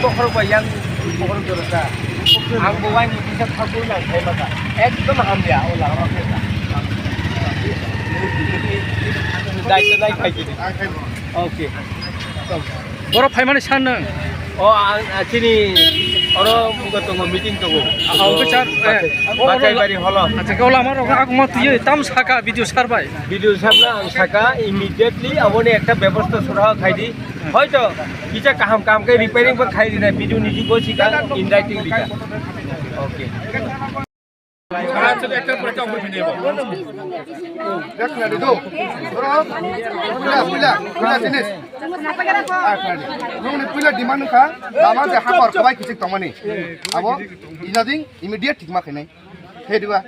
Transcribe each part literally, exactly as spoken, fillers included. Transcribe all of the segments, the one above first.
Bokhorok bai yang bokhorok jora sa. Ang bo wai muti sa thakui nang khai maka. Ekdom hamya o lama khe. Dai to dai khai kini. Okay. Borok phaimani san nang. O ang, ah, chini oro buka tongo, meeting tongo. Ah, okay, sir. Eh. Bachai bari holo. Acha, kau lama rok aku mau tuyo tam saka video sar bai. Video sar na ang saka immediately aboni ekta bebosta sura khai di. Hoito kisa kaham kam khe repairing bo khai rina, video ni bo sika in writing dika. Okay. Puila, puila, puila jinis. Ah, khwlai di. Nungni puila demand wngkha, lama je hakor kwbai kichik tongmani. Abo ijading immediate thikma khainai. He diba?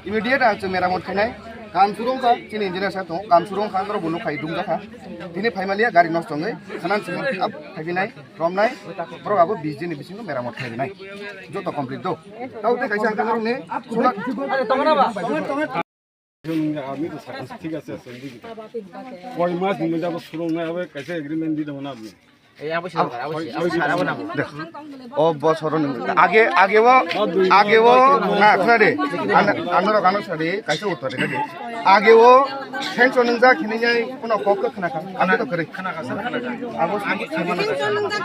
Immediate ang chwng meramot khainai. Kam suru wngkha, chini engineer sir tongo. Kam suru wngkha, norok bo nuk khai dum jakha. Tini phaimaliya gari nosto wngwi, khanan simi ab phaibinai, romnai, borok abo bis din ni bisingo meramot khaibinai. Joto complete do. Tao tei kaisa ang norok ni suna. আপনি তো সাকসেস ঠিক আছে, আছে, এদিকে। কয় মাস মধ্যে আবার শুরু হয়, আবার কাছে এগ্রিমেন্ট দিতে হবে না আপনি? এই অবশ্যই দরকার, অবশ্যই, অবশ্যই, স্যার, আবার না। Dekh, o bosor ni age, age o, age o, na, khna de. Ano, ano rok ano sari, kaisa uttor de. Age o, sanction wngjak hinwi kuno kok khe khna kha. Age to kwrwi. Abo sanction wngjak, sanction wngjak.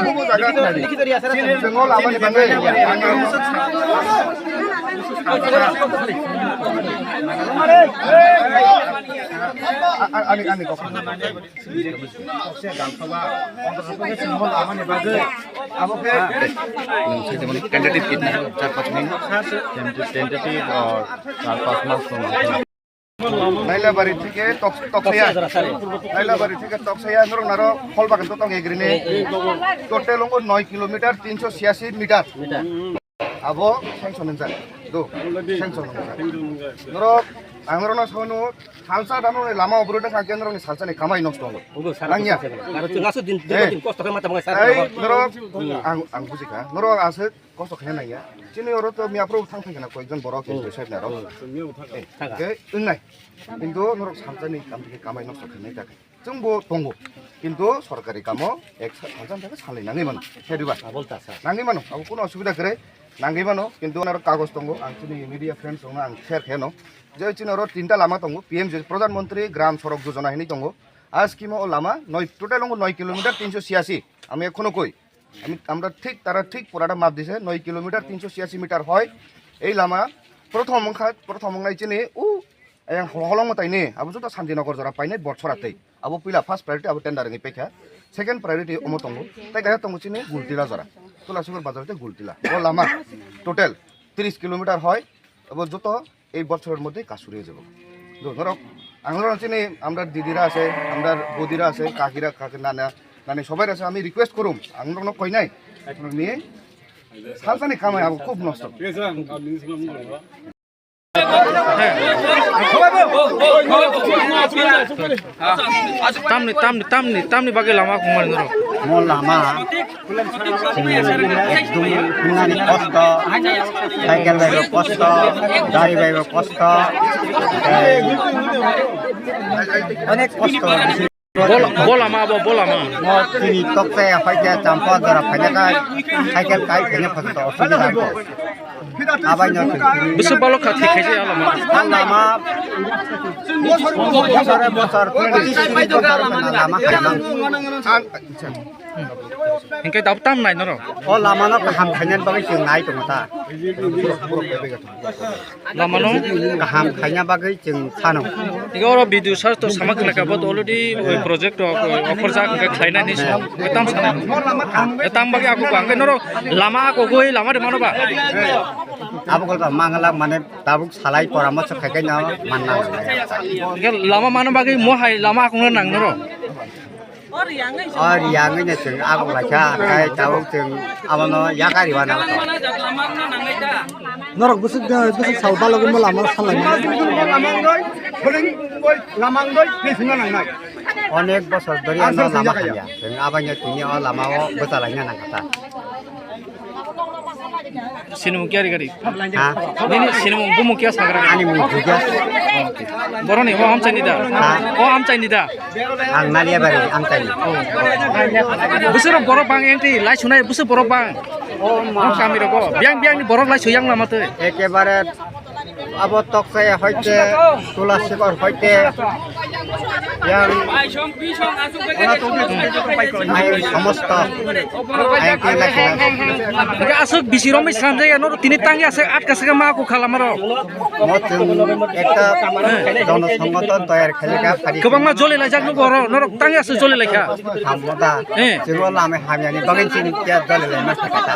Abo jaga khna de. Chwng o lama ni bagwi. A-, a-, ani, ani kok. Nwng sai tongmani tentative kit na, char panch din. Tentative, tentative, uh, char panch mas tong. Nailabari theke Tok-, Toksaya. Nailabari theke Toksaya, norok naro Kholbagan to tong egrini. Total ongo noi kilometer, tinsho chhiyasi meter. Abo sanction wngjak. Do. Already sanction wngjak. Sanction wngjak. Norok, ang norokno sanu, salsa dano ni lama obrode kha, kendro ni salsa ni kamai nosto wngo. Ogo, sara nangya. Karo chwng aswk din, din, eh, din kosto khe mata mangai sara. Ei, norok, hmm, ang, ang buji kha. Norok aswk kosto khe nangya. Chini oro to miya pro thang thang na koi jon borok, hmm, side na rok. Hmm, miya bo thang. Eh, thang. Ke wngnai. Kintu norok salsa ni kam khe kamai nosto khe nai ta khe. Chwngbo tongo, kintu sorkari kamo ek sa-, salsa thangkhe salnwi nangwi mano, khe diba? Abol ta sa. Nangwi mano, abo kunu osubida kwrwi, nangwi mano, kintu aro kagoj tongo, ang chini media friends rokno ang share khe no, je chini oro tinta lama tongo, P M J, Pradhan Mantri Gram Sadak Yojana hinwi tongo, a scheme o lama noi, total ongo noi kilometer tinsho chhiyasi, ami ekhono koi, ami, amra thik, tara thik purata map dise, noi kilometer tinsho chhiyasi meter hoi, ei lama prothom wngkha, prothom wngnai chini u, ayang holong mwtai ni, abo joto Santinagar jora painai Borsora tei. Abo puila first priority abo tender wngwi paikha. Second priority omo tongo. Tei kaisa tongo chini Gultila jora. Tulasigur bazar tei Gultila. O lama total tris kilometer hoi. Abo joto ei bochoror moddhe kasuri jabo. Do norok, ang norok chini amra didira ase, amra bodira ase, kakira, kakira, nana, nani sobai ase, ami request korum. Ang norokno koinai. Ni salsani kamai abo khub nosto. Tamni, tamni, tamni, tamni bagwi lama kongmani norok. Mo lama, chwng ekdum thangmani kosto, cycle bai bo kosto, gari bai bo kosto, tei onek kosto. Bol-, bolama abo, bolama. Mo tini tokte hoite champa jora phaina kai, cycle kai phaina phato osubida ko. Abai no tini. Bwswk balok kha thik khaisa ya lama. Lama bosor bosor, twenty twenty bosor lama khaimang. Hinkhe dab tam nai norok? O lama no kaham khainani bagwi chwng nai tongo ta. Lama no? Kaham khaina bagwi chwng sano. Hinkhe oro B D O sir to sama khwlai kha, bo to already oi project rok, oi, offer jak hinkhe khlainani song. Tam sana. Tam bagwi ako ang khe norok lama ako goi lama de mano ba? Abo gol ba mangala mane tabuk salai poramorso khai khai no manna. Hinkhe lama mano bagwi mo hai lama ako no nang norok? O riyangwi no chwng aguk laikha, tei tabuk chwng abono yakari wana. Norok bwswk, bwswk sal balogwi mo lama salai. Onek bosor dhori ano lama hamya. Chwng abaino tini o lama o bwchalaina nangkha ta. Sinimung kiya rigari? Ha? Nini sinimung bumung kiya sagra? Ani mung Duja. Boroni o amchaini da? Ha? O amchaini da? Ang Naliabari amchaini. Bwswk borok bang entry lai sunai bwswk borok bang? O ma. O kami rogo. Biang biang ni borok lai suyang lama twi. Ekebare abo Tokchaya hoite, Tulasikor hoite, yang ai somosto ai khe lai khe lai. Aswk bisi romwi swnamjaya, no tini tangya se atka se ma ko khalamaro. Mo chwng ekta jono songoton toyar khalikha phari. Kwbangma joli laijak nugo oro, norok tangya se joli laikha. Hammoda. Eh. Chwngno lama hamyani bagwi chini kya joli laima thakata.